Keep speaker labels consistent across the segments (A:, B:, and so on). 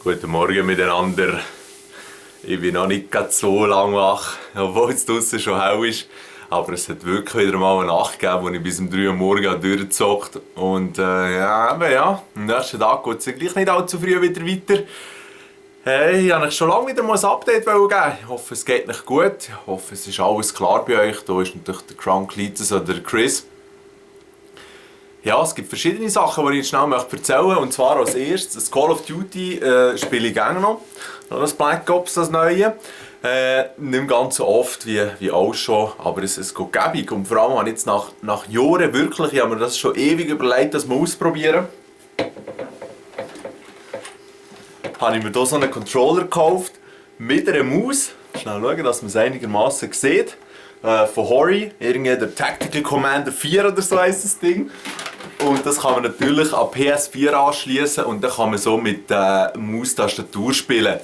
A: Guten Morgen miteinander. Ich bin noch nicht ganz so lang wach, obwohl es draussen schon hell ist. Aber es hat wirklich wieder mal eine Nacht gegeben, wo ich bis um 3 Uhr morgens durchgezockt und am nächsten Tag geht es gleich nicht allzu früh wieder weiter. Hey, ich wollte euch schon lange wieder mal ein Update geben. Ich hoffe, es geht euch gut. Ich hoffe, es ist alles klar bei euch. Hier ist natürlich der Crown Cletus oder der Chris. Ja, es gibt verschiedene Sachen, die ich jetzt schnell erzählen möchte. Und zwar als erstes, das Call of Duty spiele ich gerne noch. Das Black Ops, das Neue. Nicht ganz so oft wie auch schon, aber es geht gäbig. Und vor allem habe ich jetzt nach Jahren wirklich, ich habe mir das schon ewig überlegt, das mal auszuprobieren. Habe ich mir hier so einen Controller gekauft mit einer Maus. Schnell schauen, dass man es einigermaßen sieht. Von Hori, irgendwie der Tactical Commander 4 oder so heisst das Ding. Und das kann man natürlich an PS4 anschließen und dann kann man so mit der Maustastatur spielen.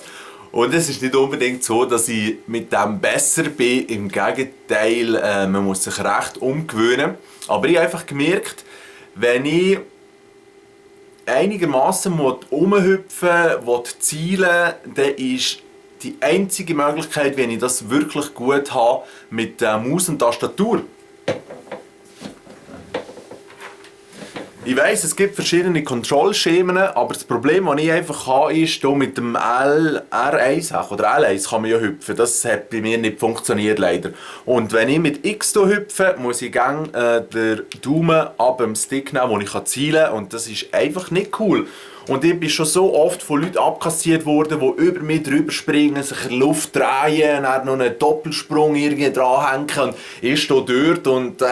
A: Und es ist nicht unbedingt so, dass ich mit dem besser bin. Im Gegenteil, man muss sich recht umgewöhnen. Aber ich habe einfach gemerkt, wenn ich einigermaßen umhüpfen will, zielen, dann ist die einzige Möglichkeit, wenn ich das wirklich gut habe, mit Maus und Tastatur. Ich weiss, es gibt verschiedene Kontrollschemen, aber das Problem, das ich einfach habe, ist, hier mit dem R1 oder L1 kann man ja hüpfen. Das hat bei mir nicht funktioniert, leider. Und wenn ich mit X hier hüpfe, muss ich gerne den Daumen ab dem Stick nehmen, wo ich zielen kann. Und das ist einfach nicht cool. Und ich bin schon so oft von Leuten abkassiert worden, die über mich drüber springen, sich in der Luft drehen, dann noch einen Doppelsprung irgendwie dranhängen. Und ich stehe dort und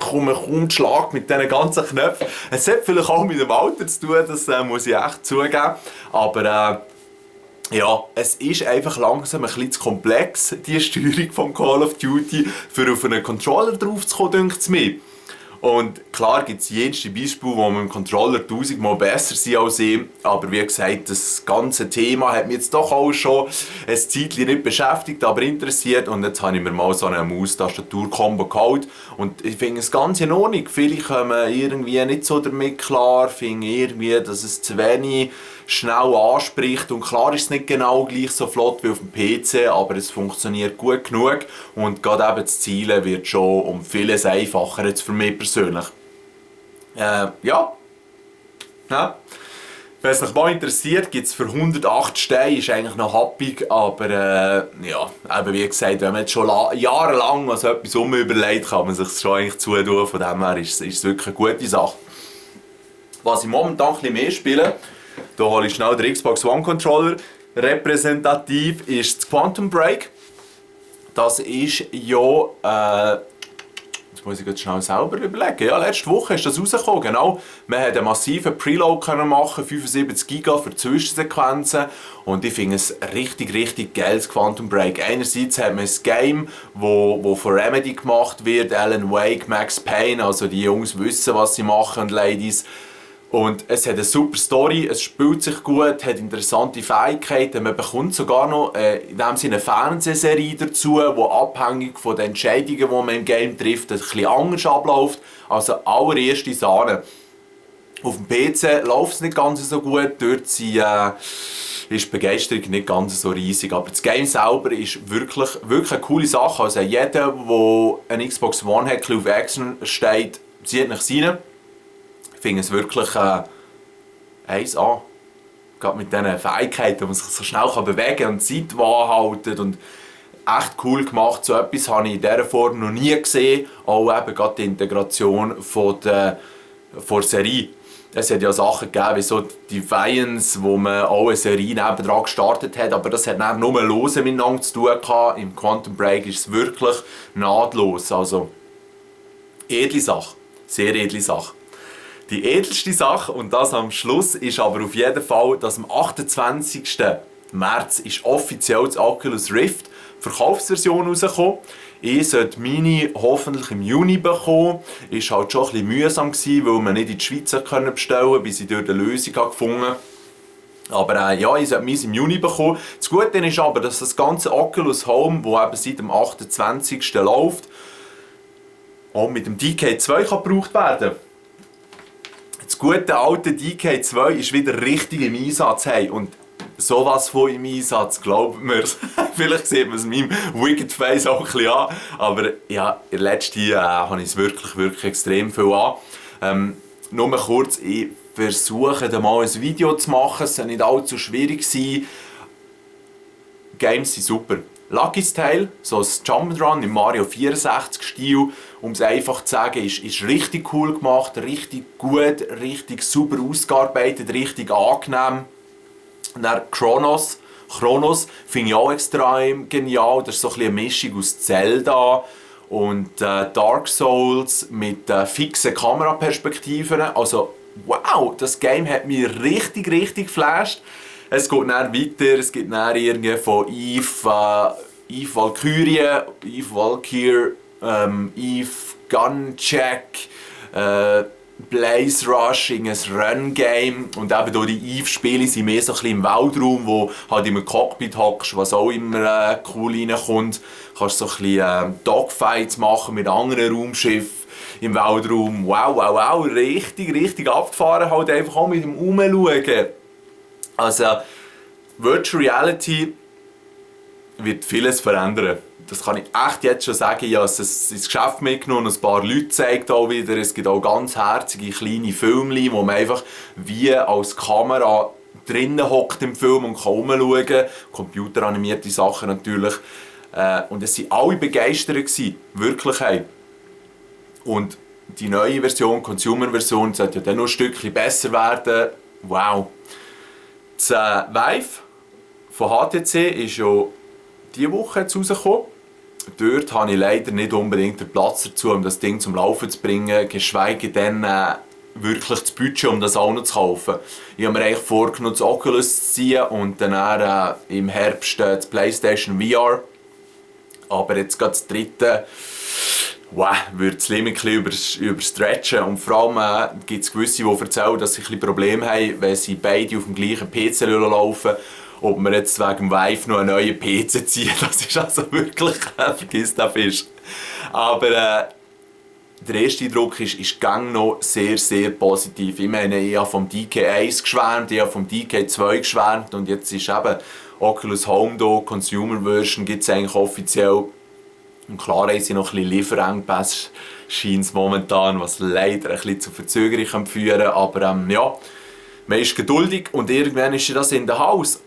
A: komme kaum zu Schlag mit diesen ganzen Knöpfen. Es hat vielleicht auch mit dem Alter zu tun, das muss ich echt zugeben. Aber ja, es ist einfach langsam ein bisschen zu komplex, die Steuerung vom Call of Duty, für auf einen Controller drauf zu kommen, denkt es mir. Und klar gibt es jenste Beispiele, wo man mit dem Controller tausendmal besser sind als ich. Aber wie gesagt, das ganze Thema hat mich jetzt doch auch schon ein Zeitchen nicht beschäftigt, aber interessiert. Und jetzt habe ich mir mal so eine Maus-Tastatur-Kombo geholt. Und ich finde es ganz in Ordnung. Viele kommen irgendwie nicht so damit klar, finden irgendwie, dass es zu wenig schnell anspricht. Und klar ist es nicht genau gleich so flott wie auf dem PC, aber es funktioniert gut genug. Und gerade eben das Zielen wird schon um vieles einfacher jetzt für mich persönlich. Ja. Wenn es euch mal interessiert, gibt es für 108 Steine, ist eigentlich noch happig, aber ja, eben wie gesagt, wenn man jetzt schon jahrelang was etwas überlegt, kann man sich das schon eigentlich zutun, von dem her ist es wirklich eine gute Sache. Was ich momentan ein bisschen mehr spiele, da hole ich schnell den Xbox One Controller, repräsentativ ist das Quantum Break. Das ist ja, jetzt muss ich jetzt schnell selber überlegen. Ja, letzte Woche ist das rausgekommen, genau. Man konnte einen massiven Preload machen, 75 GB für Zwischensequenzen. Und ich finde es richtig geiles Quantum Break. Einerseits hat man ein Game, wo von Remedy gemacht wird, Alan Wake, Max Payne, also die Jungs wissen, was sie machen und Ladies. Und es hat eine super Story, es spielt sich gut, hat interessante Fähigkeiten. Man bekommt sogar noch in dem Sinne eine Fernsehserie dazu, die abhängig von den Entscheidungen, die man im Game trifft, ein bisschen anders abläuft. Also allererste Sahne. Auf dem PC läuft es nicht ganz so gut, dort ist die Begeisterung nicht ganz so riesig. Aber das Game selber ist wirklich eine coole Sache. Also jeder, der eine Xbox One hat, auf Action steht, zieht nach rein. Ich finde es wirklich 1A. Gerade mit diesen Fähigkeiten, wo man sich so schnell bewegen kann und Zeit wahrhalten. Und echt cool gemacht. So etwas habe ich in dieser Form noch nie gesehen. Auch eben gerade die Integration von der Serie. Es hat ja Sachen gegeben wie so Defiance, wo man auch eine Serie nebendran gestartet hat. Aber das hat dann nur lose miteinander zu tun gehabt. Im Quantum Break ist es wirklich nahtlos. Also, edle Sache. Sehr edle Sache. Die edelste Sache, und das am Schluss, ist aber auf jeden Fall, dass am 28. März ist offiziell das Oculus Rift Verkaufsversion rausgekommen. Ich sollte meine hoffentlich im Juni bekommen. Ist halt schon ein bisschen mühsam gewesen, weil man nicht in die Schweiz bestellen konnte, bis ich dort eine Lösung gefunden habe. Aber ja, ich sollte meins im Juni bekommen. Das Gute ist aber, dass das ganze Oculus Home, das eben seit dem 28. läuft, auch mit dem DK2 gebraucht werden kann. Das gute alte DK2 ist wieder richtig im Einsatz. Hey. Und sowas von im Einsatz, glaubt mir. Vielleicht sieht man es meinem Wicked Face auch ein bisschen an, aber ja, in der letzten habe ich es wirklich, wirklich extrem viel an. Nur mal kurz, ich versuche dann mal ein Video zu machen, es soll nicht allzu schwierig sein. Games sind super. Lucky's Tale, so ein Jump'n'Run im Mario 64-Stil, um es einfach zu sagen, ist richtig cool gemacht, richtig gut, richtig super ausgearbeitet, richtig angenehm. Dann Chronos finde ich auch extrem genial, das ist so ein bisschen eine Mischung aus Zelda und Dark Souls mit fixen Kameraperspektiven. Also wow, das Game hat mich richtig, richtig geflasht. Es geht dann weiter, es gibt dann irgendwie von Eve Valkyrie, Eve Valkyr, Eve Guncheck, Blaze Rush, ein Run-Game. Und eben hier die Eve-Spiele sind mehr so ein bisschen im Weltraum, wo halt im Cockpit hockst, was auch immer cool reinkommt. Du kannst so ein bisschen Dogfights machen mit anderen Raumschiffen im Weltraum. Wow, wow, wow, richtig, richtig abgefahren, halt einfach auch mit dem Umschauen. Also, Virtual Reality wird vieles verändern. Das kann ich echt jetzt schon sagen. Ich habe es ins Geschäft mitgenommen und ein paar Leute zeigt auch wieder. Es gibt auch ganz herzige kleine Filmchen, wo man einfach wie als Kamera drinnen hockt im Film und kann rumschauen kann. Computeranimierte Sachen natürlich. Und es waren alle begeistert gewesen. Wirklich. Und die neue Version, Consumer-Version, sollte ja dann noch ein Stückchen besser werden. Wow! Das Vive von HTC ist ja diese Woche rausgekommen. Dort habe ich leider nicht unbedingt den Platz dazu, um das Ding zum Laufen zu bringen, geschweige denn wirklich das Budget, um das auch noch zu kaufen. Ich habe mir eigentlich vorgenommen, das Oculus zu ziehen und dann im Herbst das PlayStation VR. Aber jetzt gerade das dritte würde das Limit ein bisschen überstretchen. Und vor allem gibt es gewisse, die erzählen, dass sie ein bisschen Probleme haben, wenn sie beide auf dem gleichen PC laufen. Ob wir jetzt wegen dem Vive noch einen neuen PC ziehen, das ist also wirklich, vergiss den Fisch. Aber der erste Eindruck ist gang noch sehr, sehr positiv. Ich meine, ich habe vom DK1 geschwärmt, ich habe vom DK2 geschwärmt und jetzt ist eben Oculus Home da, Consumer Version gibt es eigentlich offiziell. Und klar haben sie noch ein bisschen Lieferengpässe, scheint es momentan, was leider ein bisschen zu Verzögerungen führen kann. Aber ja, man ist geduldig und irgendwann ist das in der Haus.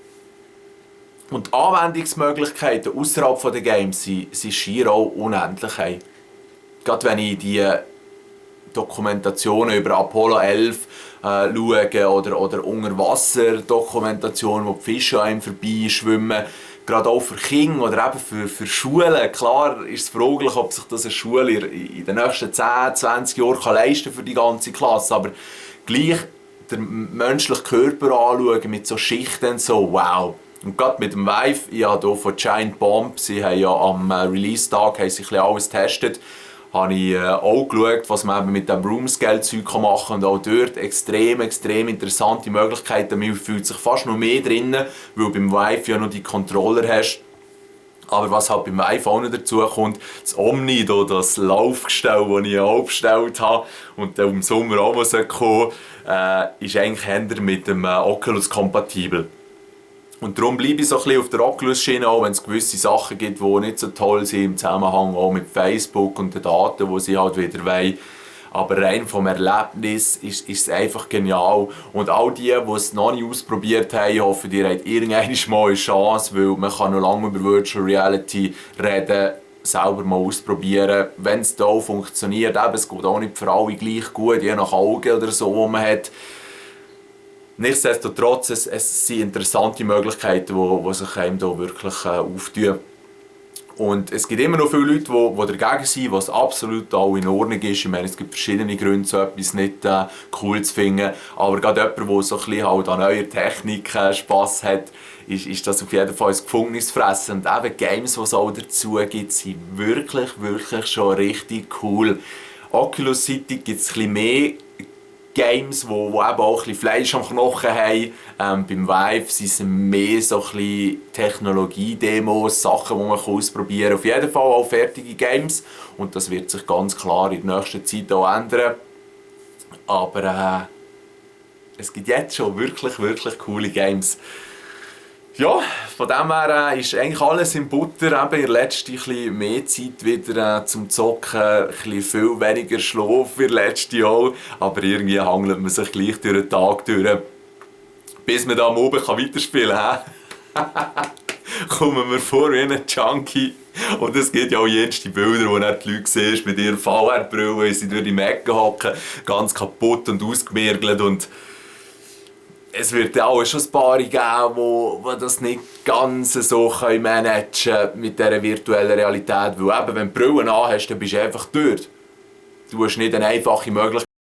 A: Und die Anwendungsmöglichkeiten außerhalb der Games sind schier auch unendlich. Gerade wenn ich die Dokumentationen über Apollo 11 schaue oder Unterwasser-Dokumentationen, wo die Fische an einem vorbeischwimmen, gerade auch für Kinder oder eben für Schulen. Klar ist es fraglich, ob sich das eine Schule in den nächsten 10, 20 Jahren leisten kann für die ganze Klasse. Aber gleich den menschlichen Körper anschauen mit so Schichten, so wow. Und gerade mit dem Vive, ich habe hier von Giant Bomb, sie haben ja am Release-Tag alles getestet, habe ich auch geschaut, was man eben mit dem Room-Scale-Zeug machen kann. Und auch dort extrem, extrem interessante Möglichkeiten. Man fühlt sich fast noch mehr drinnen, weil beim Vive ja noch die Controller hast. Aber was halt beim Vive auch noch dazu kommt, das Omni, das Laufgestell, das ich auch bestellt habe und dann im Sommer auch mal kommen soll, ist eigentlich eher mit dem Oculus kompatibel. Und darum bleibe ich so ein bisschen auf der Oculus-Schiene, auch wenn es gewisse Sachen gibt, die nicht so toll sind im Zusammenhang auch mit Facebook und den Daten, die sie halt wieder wollen. Aber rein vom Erlebnis ist es einfach genial. Und all die es noch nicht ausprobiert haben, ich hoffe, ihr habt irgendwann mal eine Chance, weil man kann noch lange über Virtual Reality reden, selber mal ausprobieren. Wenn es da funktioniert, eben, es geht auch nicht für alle gleich gut, je nach Augen oder so, die man hat. Nichtsdestotrotz, es sind interessante Möglichkeiten, die sich einem da wirklich auftun. Und es gibt immer noch viele Leute, die dagegen sind, was absolut auch in Ordnung ist. Ich meine, es gibt verschiedene Gründe, so etwas nicht cool zu finden. Aber gerade jemand, der so ein bisschen halt an neuer Technik Spass hat, ist das auf jeden Fall ein gefundenes Fressen. Und eben Games, die es auch dazu gibt, sind wirklich, wirklich schon richtig cool. Oculus-seitig gibt es ein bisschen mehr Games, die eben auch ein bisschen Fleisch am Knochen haben. Beim Vive sind es mehr so ein bisschen Technologie-Demos, Sachen, die man ausprobieren kann. Auf jeden Fall auch fertige Games. Und das wird sich ganz klar in der nächsten Zeit auch ändern. Aber es gibt jetzt schon wirklich, wirklich coole Games. Ja, von dem her ist eigentlich alles in Butter. Eben in der letzten bisschen mehr Zeit wieder zum Zocken, ein bisschen viel weniger Schlaf wie der letzte Jahr. Aber irgendwie hangelt man sich gleich durch den Tag durch, bis man da am Oben weiterspielen kann. Kommen wir vor wie ein Junkie. Und es gibt ja auch jenste Bilder, wo du die Leute siehst mit ihren VR-Brillen, wie sie durch die Mecke hocken, ganz kaputt und ausgemergelt. Und es wird ja auch schon ein paar geben, die das nicht ganz so managen können mit dieser virtuellen Realität. Weil eben, wenn du Brillen anhast, dann bist du einfach dort. Du hast nicht eine einfache Möglichkeit.